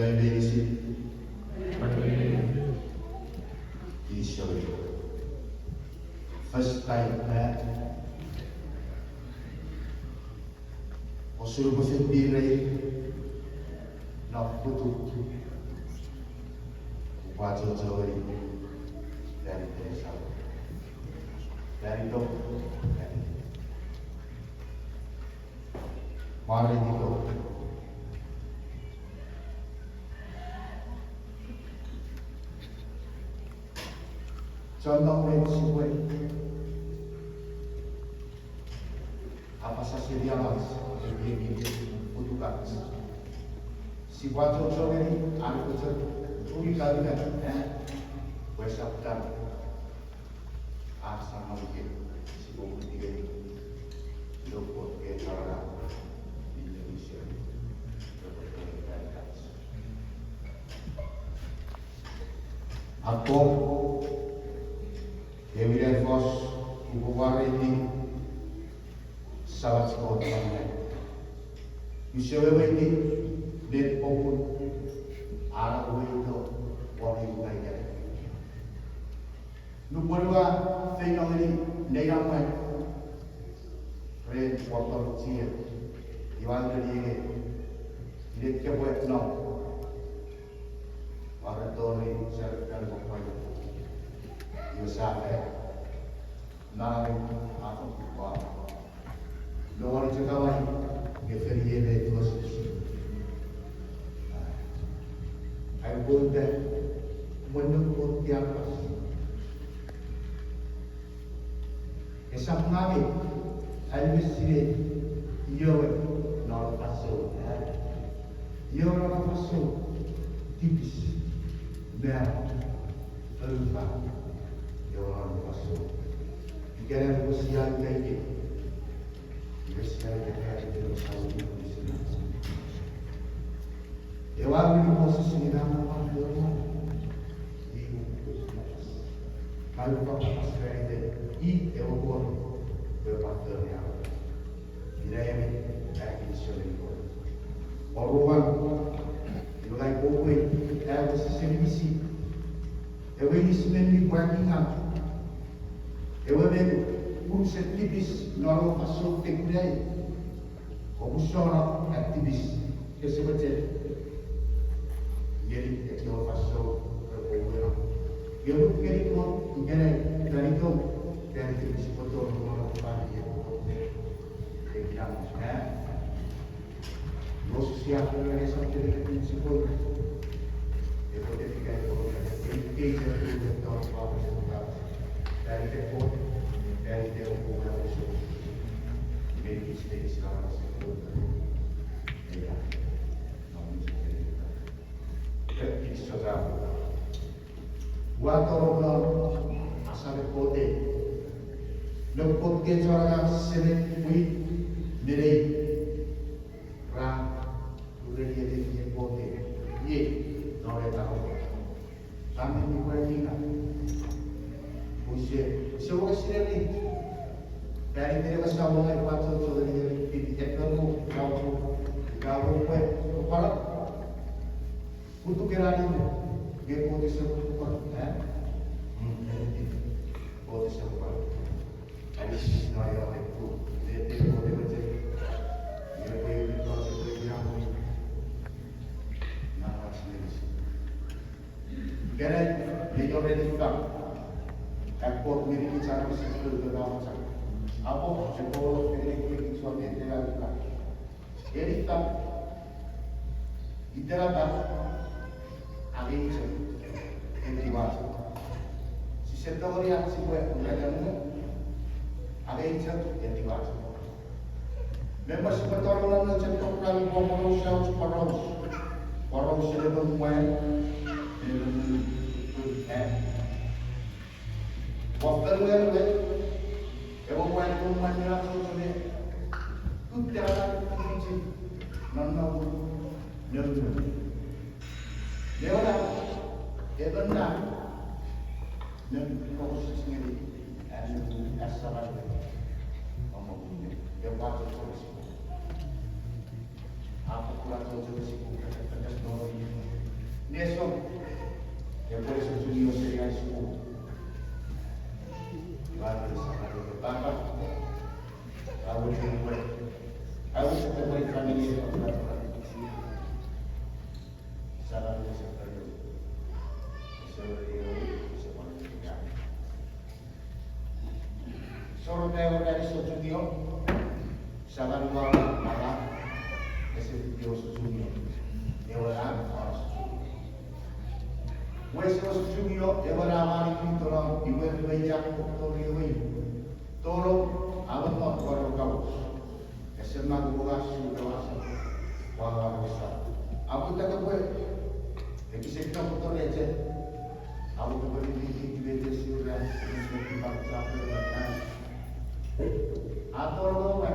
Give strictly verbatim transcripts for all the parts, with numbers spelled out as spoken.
Amazing. Kinisou. First time, eh? Osun pwe fen mi rei, non putuk. Upwe achocho ngeni Daddy Teresa. Daddy Tom. Mwareiti Kot. Chon nom ren sipwe apasa seni aramas, epiekin putukach. Sipwe achocho ngeni an kochok uri kalukan, eh? Pwe esap kan ach sa manuke, sipwe mutike, lopwe ke chorara, minne wiseri, lopwe ke kalikach. Akkom, ewin ai fos, upwe mwareiti Samach Kot Maun. Use weweiti met popun an weweiti won ei ran ikenai. Nupwen ua feino ngeni nei amwan ren wor tong chier, iwe a ureniei, ine kopwe nom. Ua tori sefan kopwe, iwe sa fai, nang a fokkun pwa. Lowani chok awai, nge fen iei met ua sisi. Ai upwe uta, mwen non Kot kiapas. Esap ngang ei, ai me sinei, iowe non fansoun, eh? Iowe non fansoun, tipis, me, fonufan, iowe non fansoun. Ikenai upwe sia ika ikei. Iwe sia ika ikei, ika sia ika ikei. Ewe a wini Moses ina mama fori. Ngang upwe kapas fan iten i ewe Kot, pwe epwe fori awa. Ina emi ai kinisou ngeni Kot. Oruan, iwe ngang upwe, eh, sise nikisi. Ewe inis me mi pwaki ngang. Ewe me unusen tipis non ewe fansoun tekunai. Omusano ai tipis, kese mochen. Ngeni ekkewe fansoun repwe uweno. Nge mut ngeni Kot ikenai, fan itom, fan itom sipwe tori non ewe fani ewe Kot me. Ekinamo, eh? Moses a fori ena something that we should go. Epwe tefika epwe educate epwe educate on the power of God. That is the point. That is the whole episode. Maybe it's the Islam or something. Yeah. That is so that. Ua tonong non asamen Kot ei. Non Kot kewe chon angang, semen, pwin, me nei. Ra ureni ewe Kot ei. Iei, non ena ro. Ra mi pwari ina. Pwe ise, ise wor sineni. Pari tene kasa wor ai pwan chocho ngeni, ngeni, piti, ekkewe ru, ika ru, ika ru pwe, pwe pwan. Kutu kerani, nge Kot ese kutu pwan, eh? Mm, ngeni, Kot ese kutu pwan. Ani sisi no io ekku, nge te Kot ewe chek. Nge pwe ewe Kot ewe chek, nge pwe na wach ngeni sisi. Ikenai, me io reni fang. Ekku ngeni kichar me sekul ke na wach. Apo, ekku ngeni kichar me te na wach. Eni ta, iterata, angei chok, etiwa chok. Sise tongeni ach sipwe urereni, angei chok, etiwa chok. Me mwen sipwe tori non chok program, pwe poraus, ach poraus. Poraus ene pwe mwen, ene pwe mwen, eh. Pwe fen mwen, ewe mwan, ewe mwan mi achocho ne kutta ena tipisin non, non, non, non. Ewe na, ewe na, non kokosis ngeni, an, an saman, omo, ewe achocho ne sipwe. Apo kura achocho ne sipwe, kaka, kaka, no, Eso, epwe ese chunio seni ai sukun. Iwe ese chunio papa. Awe chunio. Awe chunio family. Saman ese chunio. Ese chunio, ese chunio. Soro te ewe ran ese chunio, saman ua mala, ese fiti ese chunio, ewe ran ese chunio. Wes ese chunio, ewe ran mani kintono, iwe me iak tori ewe. Toro, awe mo toro kaus. Ese ma kuku asu ke wasa. Wa wa wasa. Abuta ke pwe. Ekisek na kuto neche. Abuta pwe ni ni ni ni ni sura. Ni ni ni baksa pe na. Atoro mo wa.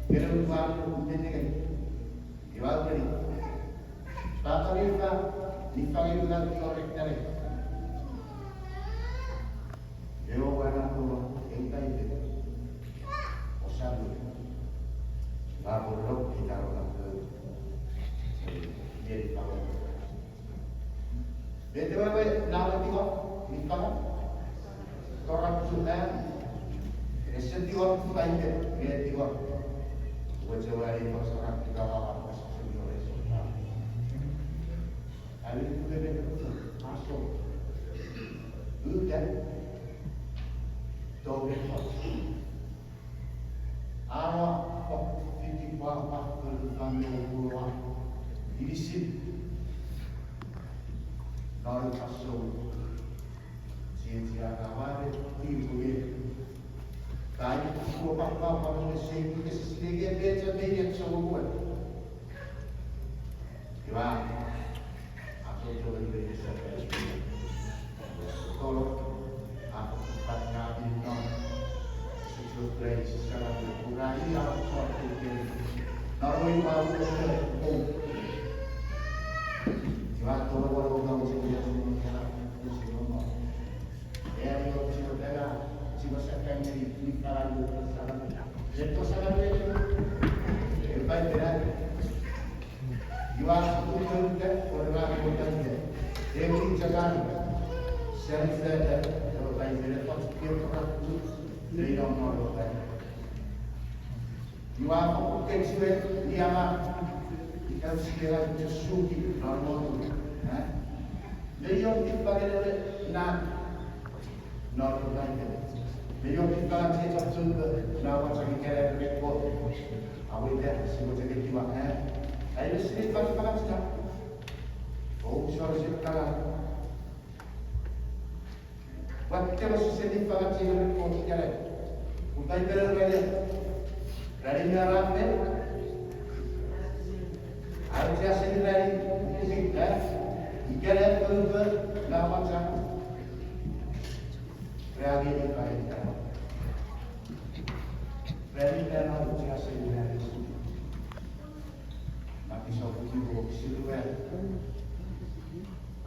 Kere wa ni ni ni. Iwa ni. Papa nifa, nifa ngi na ni orek tare. Ewe wana to, eu tai te. Osalu. Ba borok kita ro na. Meri papa. Bete wewe na wetiwa, nifa. Tora kusuta. Ese tiwa kusuta ite, meri tiwa. Weche wari pastor kita wa pastor senior eso. Ami kuke bete kusuta. Aso. Uta. Tobe. Aua pok fiti pwapwa kulu fan me upulua. Inisin. Nori kaso. Chiechi akaware, ipuye. Tai kuo pwapwa pwapwa me sei kuke sisine ke pecha me iek so uwe. Iwa. Iwa, sukun te, ora ko tante. Ewe ni chakar. Sen fete, ewe tai mene fat, ewe fat, ewe non non ewe tai. Iwa ko kechue, ni ama, ika usi kela suki, non non. Eh? Me yon ki pagene na. No, no, no, no. Me io ki fangach ei chok chunga, na wachak ikere me Kot. Awe ita, si wachak etiwa, eh? Ai me sini fangach fangach na. O, sor si kala. Wat kero si sini fangach ei me Kot ikere. Utai kere rani. Rani me rape. Ai tia sini rani. Ikere, ikere, na wachak. Rani me pai ta. Rani me na uchi ase rani. Mati so kuti bo siruan.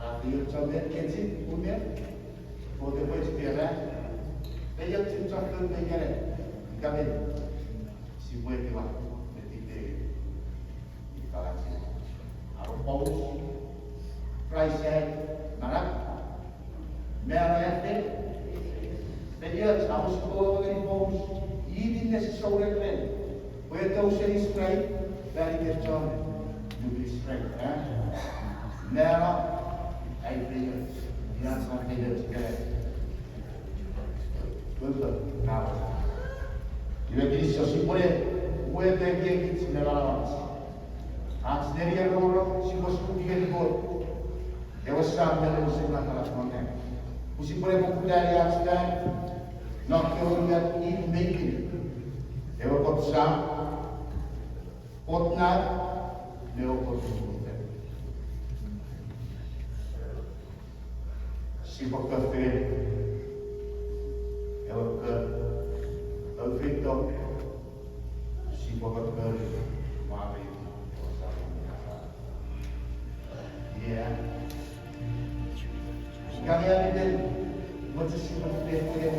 Ati yo chome kechi kume. Kote pwe chipera. Pe yo chin chok me kere. Ikabe. Sipwe tiwa. Metite. Ipalati. Aro Paulus, Kraist ai, marak, mera efe, peniach, amos ko ngeni Paulus, idin nesi sourek ren, pwe tou seni Israel, bari ke chon, nuku Israel, eh? Mera, ai peniach, inan san peniach, kere. Iwe kinisou sipwene uwei pekiekich me manauach. Ach neni eroro sipwe suki ngeni Kot. Ewe Sam me ewe Sen me Nau. Pwe sipwene poputani ach fan. Nokkewe unungat in me ipin. Ewe Kot Sam. Kot Nau. Me ewe Kot Ngun. Sipwe kafel. Ewe ke. Ewe fito. Sipwe kafel. Mami. Yeah. Ikami a miten. Moche sipwe kafel.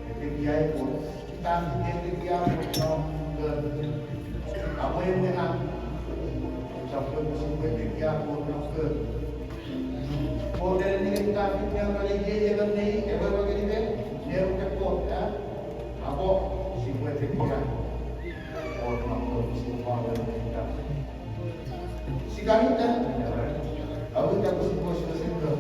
Ete kiai ko. Tang ete kiai ko. Awe mena. Kot sipwe tekia Kot non Kot. Kot ren nengeni Tafit ne ereni iei emon nei ewe wekenipe, ne ereni Kot, a? Apo, sipwe tekia Kot non Kot, sipwe pwan nengeni Tafit. Sikan uta, a uta pwe sipwe sipwe sipwe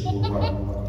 Pun ra